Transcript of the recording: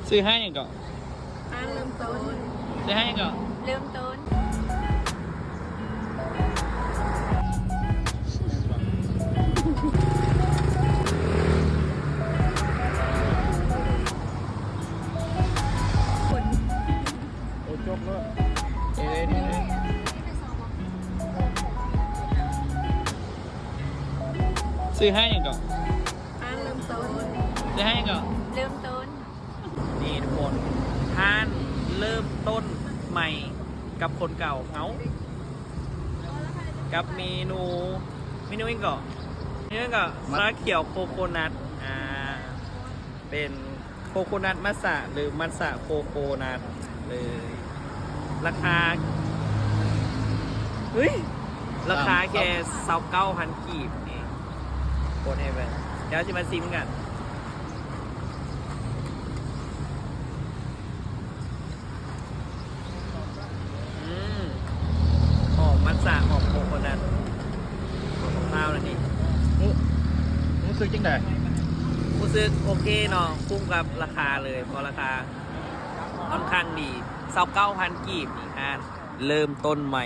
ຊື່ຮ້ານຫຍັງເກາະ? ຮ້ານເລີ່ມຕົ້ນ. ຊື່ຮ້ານຫຍັງເກາະ? ເລີ່ມຕົ້ນ. ໂອ້ ຈົບເລີຍ. ເອີ ຊື່ຮ້ານຫຍັງເກາະ? ຮ້ານເລີ່ມຕົ້ນ. ຊື່ຮ້ານຫຍັງເກາະ? ເລີ່ມຕົ້ນ. ນີ້ທຸກຄົນ ຮ້ານເລີ່ມຕົ້ນໃໝ່ກັບຄົນເກົ່າເຮົາ ກັບເມນູ ເມນູຫຍັງເກາະ? ເມນູຫຍັງເກາະ? ຊາຂຽວໂຄໂຄນັດ ອ່າ ເປັນໂຄໂຄນັດມັດສະ ຫຼື ມັດສະໂຄໂຄນັດເລີຍ. ລາຄາ ເຮີ້ຍ ລາຄາແຄ່ຊາວເກົ້າພັນກີບນີ້. ກົດໃຫ້ເບິ່ງ ດຽວຊິມາຊີມກັນ. ອືມ ຫອມມັດສະ ຫອມໂຄໂຄນັດ ຫອມມະພ້າວນັ້ນເອງ. ຮູ້ ຮູ້ສຶກຈັ່ງໃດ? ຮູ້ສຶກໂອເຄເນາະ ຄຸ້ມກັບລາຄາເລີຍ ເພາະລາຄາຄ່ອນຂ້າງດີ ຊາວເກົ້າພັນກີບນີ້ ຮ້ານເລີ່ມຕົ້ນໃໝ່.